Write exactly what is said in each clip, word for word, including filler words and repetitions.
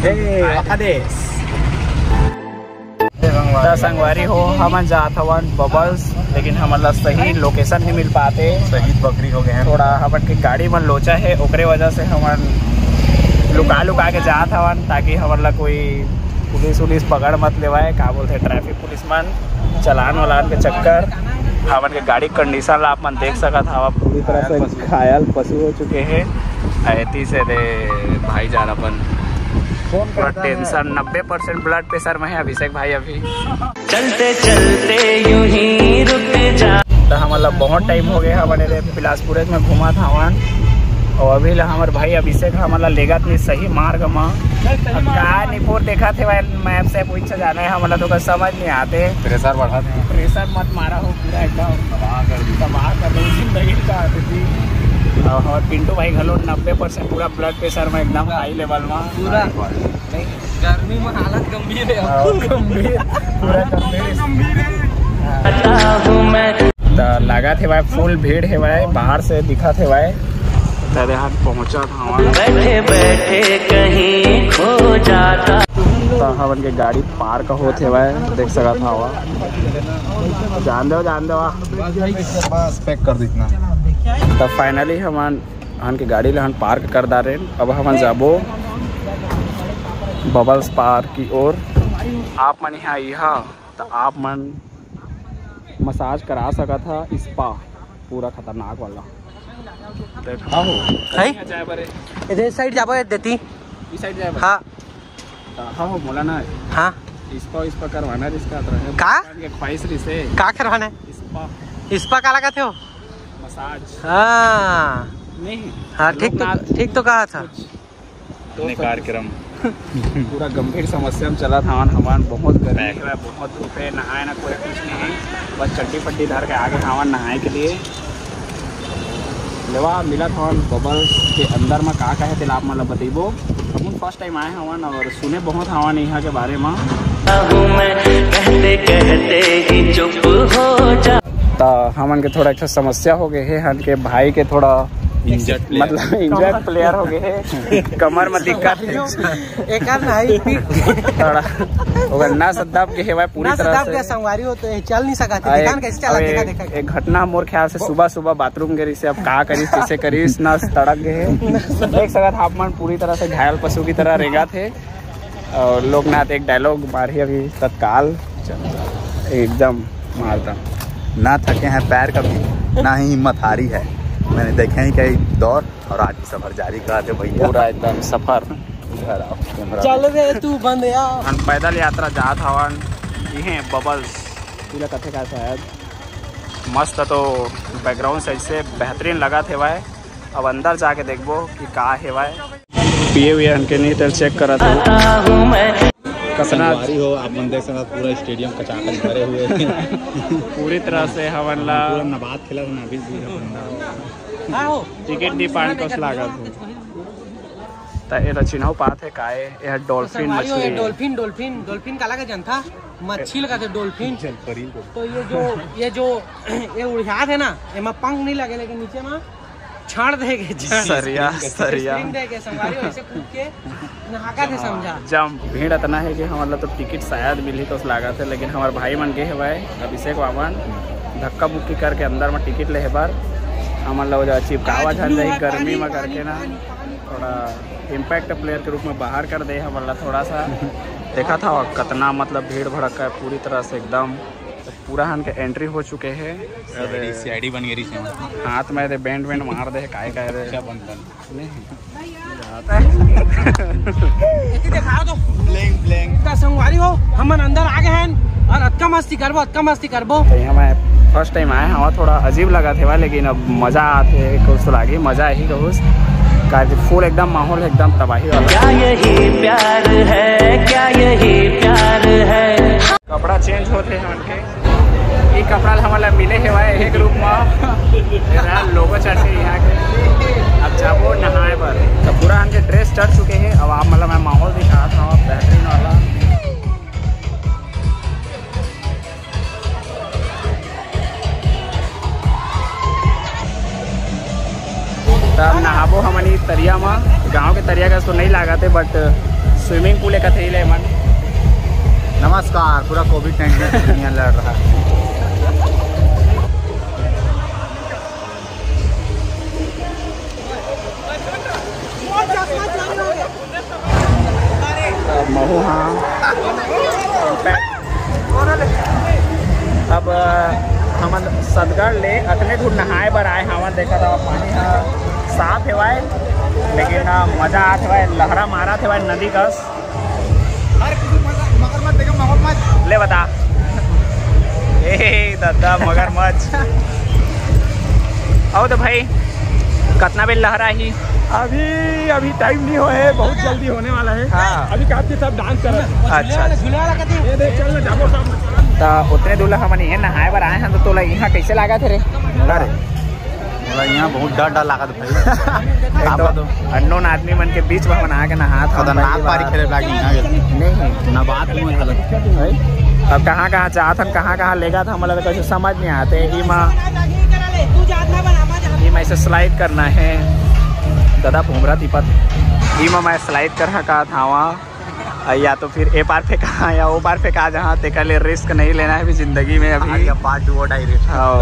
ए, आदेश। त संगवारी हो, हमन जात हवन बबल्स, लेकिन हमन ला सही लोकेशन नहीं मिल पाते। शहीद बकरी हो गए हैं। थोड़ा हमन के गाड़ी मन लोचा है, ओकरे वजह से हमन लुका लुका के जात हवन, ताकि हमन ला कोई पुलिस उलिस पकड़ मत लेवाए, का बोलते, ट्रैफिक पुलिस मन चलान वलान के चक्कर। हमन के गाड़ी कंडीशन ला आप मन देख सकत हवा, पूरी तरह से घायल पशु हो चुके हैं। ऐती से दे भाई जान अपन पूरा टेंशन, नब्बे परसेंट ब्लड प्रेशर में है अभिषेक भाई अभी। चलते चलते यूं ही रुक जा। तो हमन ला बहुत टाइम हो गया, हमन एदे बिलासपुर में घूमत हवन, और अभी ला हमर भाई अभिषेक हमन ला लेगत नहीं सही मार्ग में। अब का निपुर देखत हे भाई, मैप से पूछ जाना है, हमन ला तो कुछ समझ नहीं आते। प्रेशर बढ़ा दे। प्रेशर मत मारा हो, पूरा एकदम तबाह कर दी। तबाह कर दो जिंदगी का आदमी। और, और पिंटू भाई घलो नब्बे परसेंट पूरा ब्लड प्रेशर में एकदम हाई लेवल में। पूरा। गर्मी में हालत गंभीर है। हाँ, गंभीर, पूरा गंभीर। गंभीर है। त लागत हे भाई, फुल भीड़ हे भाई, बाहर से दिखत हे भाई। त यहाँ पहुँचत हवन। बैठे बैठे कहीं खो जाता। त हमन के गाड़ी पार्क होत हे भाई, देख सकत हवा। जान दो, जान दो। बस, बस, पैक कर दो इतना। त फाइनली हमन हमन के गाड़ी ला हमन पार्क कर डारेन। अब हमन जाबो बबल्स पार्क की ओर। आप मन यहाँ इहा त आप मन मसाज करा सकत हा, स्पा पूरा खतरनाक वाला। देख। हाँ हो। है? कहीं जाए बारे? इधर साइड जाबो, ये देती। इस साइड जाए बारे? हाँ। त हाँ हो, बोला ना। हाँ। स्पा, स्पा करवाना रिस का तरह है। का? भगवान के ख्वाहिश रिस है। का करवाना है? स्पा। स्पा काला कहते हो? मसाज। हाँ। नहीं। हाँ, ठीक तो, लोकनाथ ठीक तो कहा था। कुछ अपने दोस्त कार्यक्रम। पूरा गंभीर समस्या में चलत हवन, हवन बहुत गर्मी पैक। है, बहुत धूप है, नहाए ना कोई कुछ नहीं है, बस चड्डी फड्डी धर के आगे हवन नहाए के लिए। लेवा मिलत हवन बबल के अंदर में का का है, तेला आप मन ला बतइबो। हम फर्स्ट टाइम आए हवन और सुने बहुत हवन यहाँ के बारे में। हूँ मैं, कहते कहते ही चुप हो जा। त हमन के थोड़ा एक ठो समस्या हो गए है, हन के भाई के थोड़ा इंजर्ड प्लेयर। मतलब इंजर्ड प्लेयर हो गए है, कमर में दिक्कत है। एकर नहीं, पीठ। थोड़ा ओकर नस दब के हेवय पूरी नस तरह दब से। के संगवारी हो तो ये चल नहीं सकत है। आ, देखा एक, ना कैसे चला, अब देखा, एक, देखा। एक घटना मोर ख्याल से सुबह सुबह बाथरूम के रिसे, अब का करिस, कैसे करिस, नस तड़क गए है। देख सकत आप मन पूरी तरह से घायल पशु की तरह रेंगत है। और लोकनाथ एक डायलॉग मारी अभी तत्काल, एकदम मारता। ना थके हैं पैर कभी, ना ही हिम्मत हारी है। मैंने देखे ही कई दौर और आज भी सफर जारी करा थे भैया। पूरा एकदम सफर। इधर आओ, कैमरा चल में। रे तू बंद यार। हम पैदल यात्रा जात हवन, ये बबल्स, पीला कथे का शायद। मस्त तो बैकग्राउंड से ऐसे बेहतरीन लगा थे भाई। अब अंदर जाके देखबो कि का हेवय। पिए हुए हन के नहीं, तेल चेक करत हो। कतना संगवारी हो, आप मन देख सकत पूरा स्टेडियम कचाकच भरे हुए हैं। पूरी तरह से हमन ला पूरा नबाद खेलत हन अभी भी अपन ला। हाँ हो। टिकट नहीं पान कस लागत हो। त एला चिन्हव पात है काय? ये डॉल्फिन संगवारी हो, ये मछली है। डॉल्फिन, डॉल्फिन, डॉल्फिन काला के जनता? मच्छी लगा थे, डॉल्फिन। जलपरी को। तो ये जो, ये जो, ये उड़ियात है ना, एमा पंख नहीं लगे, लेकिन नीचे में छाड़ देगे, छाड़। सरिया, सरिया। स्प्रिंग देगे, संगवारी हो, ऐसे कूद के नहाका थे, समझा। जम, भीड़ इतना है कि हमन ला तो टिकट शायद मिलही तो लागत है, लेकिन हमारे भाई मन गे हवय अभिषेक वामन धक्का मुक्की करके अंदर में टिकट लेहे बर। हमन ला वो जगह चिपकावा आज झन blue जाही है, गर्मी पानी, में पानी, करके ना, पानी, पानी, पानी। थोड़ा इम्पैक्ट प्लेयर के रूप में बाहर कर दे हमन ला थोड़ा सा। देखा था कतना मतलब भीड़ भड़का है पूरी तरह से एकदम। तो पूरा हन के एंट्री हो चुके हैं। सीआईडी, सीआईडी बन गई रिसे। हाथ में दे बैंड वैंड मार दे, काय काय दे। रक्षाबंधन। नहीं। एती दिखाओ तो। Bling, bling. का संगवारी हो, हमन अंदर आ गए हैं और अतका मस्ती करबो, अतका मस्ती करबो। तो यहाँ मैं फर्स्ट टाइम आया हूँ, थोड़ा अजीब लगा थे, लेकिन अब मजा आते कुछ तो लागे, मजा ही कुछ। काहे फुल एकदम माहौल एकदम तबाही वाला। क्या यही प्यार है, क्या यही प्यार है? कपड़ा चेंज होते हैं उनके। ये कपड़ा हमन ला मिले हेवय एक रूप में। ये रहा लोगो चढ़ के यहाँ के। अब जाबो नहाए बर। तो पूरा हमके ड्रेस चढ़ चुके हैं। अब आप मतलब मैं माहौल दिखा था बेहतरीन वाला। तब नहाबो हमन ई तरिया म। गांव के तरिया का तो नहीं लागत है, but स्विमिंग पूल एक कथे ले मन। नमस्कार, पूरा कोविड नाइन्टीन से दुनिया लड़ रहा है। महू हाँ। अब हमन सतगढ़ ले अतने दूर नहाए बर आए हवन। देखा था पानी ह साफ हेवय, लेकिन मजा आत हेवय, लहरा मारत हेवय नदी कस। अरे कुछ मजा, मगरमच्छ देखा, मगरमच्छ। ले बता। ए दादा, मगरमच्छ। आओ तो भाई, कतना बेर लहरा ही? अभी, अभी टाइम नहीं होए, बहुत जल्दी होने वाला है। हाँ। अभी काफी सब डांस कर रहे हैं। अच्छा, अच्छा। ये देख, चल ना, जाबो सब। त उतने दूर हमन इहे नहाए बर आए हैं, तो तोला इहाँ कैसे लागत हे रे? अरे, मोला यहाँ बहुत डर डर लागत भाई। एक आप तो तो अननोन आदमी मन के बीच में हमन आके नहात हन, खतरनाक पहली पारी बार। खेले लागी यहाँ के। नहीं, ना बात में हालत। भाई, अब कहाँ कहाँ जात हन, कहाँ कहाँ ले जात हन, हमला तो कुछ समझ नहीं आते। ई मा, ई मा ऐसे स्लाइड करना है, दादा भूमरा तिपत। ई मा मैं स्लाइड करहा का थावा। अ, या तो फिर ए पार फेंका या ओ पार फेंका जहाँ, तेकर ले रिस्क नहीं लेना है भी जिंदगी में अभी। आज का पार्ट टू और डायरेक्ट। हाँ,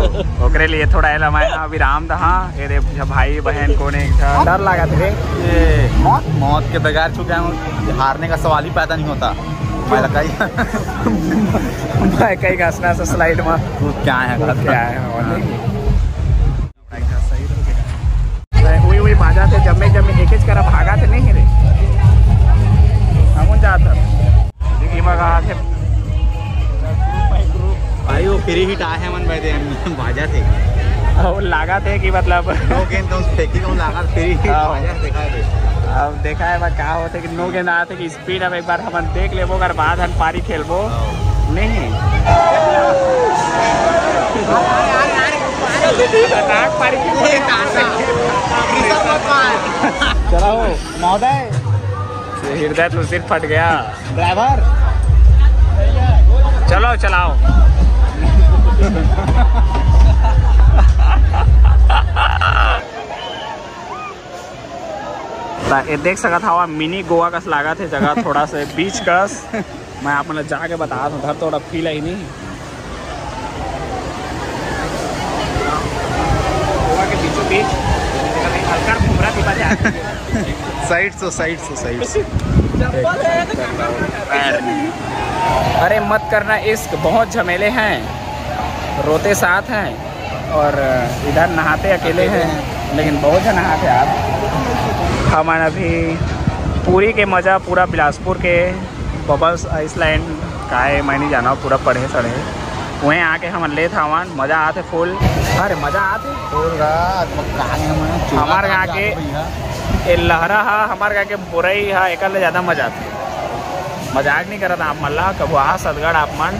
ओकरे लिए थोड़ा एला मैं हाँ विराम दहा। ए रे भाई बहन कोने एक ठा डर लागत रे। ए, मौत, मौत के बगैर छू गए हूँ, हारने का सवाल ही पैदा नहीं होता। मैं लगा ही मैं कहीं घसना से स्लाइड में। तू क्या है, गलत क्या है, और हाँ। नहीं। उई, उई, बाजा थे, जम्मे, जम्मे, एकेच करा भागा थे, नहीं रे? हमन जात हन। देखी, मगा आथे। भाई, वो फ्री हिट आए हैं, मन भाई, दे, बाजा थे। और लागा थे कि मतलब नो गेंद तो फेंकी, तो लागा फ्री हिट हाँ। बाजा देखा है। अब देखा है, बा, का होते कि नो गेंद आते कि स्पीड अब एक बार हमन देख लेबो, ओकर बाद हम पारी खेलबो। नहीं। खतरनाक पारी खेलबो। चलाओ, महोदय। हृदय तो सिर फट गया। ड्राइवर। चलो, चलाओ। त ये देख सकत हवा, मिनी गोवा कस लागत हे जगह, थोड़ा से बीच कस। मैं आप मन ल जाके बता दूं, उधर थोड़ा फील आई नहीं। गोवा के बीचों बीच, हल्का घूमरा टिपा जाए। साइड से, साइड से, साइड से। अरे मत करना इश्क, बहुत झमेले हैं, रोते साथ हैं। और इधर नहाते अकेले हैं, लेकिन बहुत झन नहाते यार। हमन अभी पुरी के मजा पूरा बिलासपुर के बबल्स आइसलैंड का है, मैं नहीं जाना, पूरा पढ़े सड़े। वहीं आके हमन लेत हवन, मजा आते फुल। अरे मजा आते। फुल रात में कहाँ गए हमन? हमार गाँव के भैया। ए लहरा हा, हमार गाँव के बोरई हा, एकर ले ज्यादा मजा आते। मजाक नहीं करत आप मन ला, कभू आ सतगढ़ आप मन।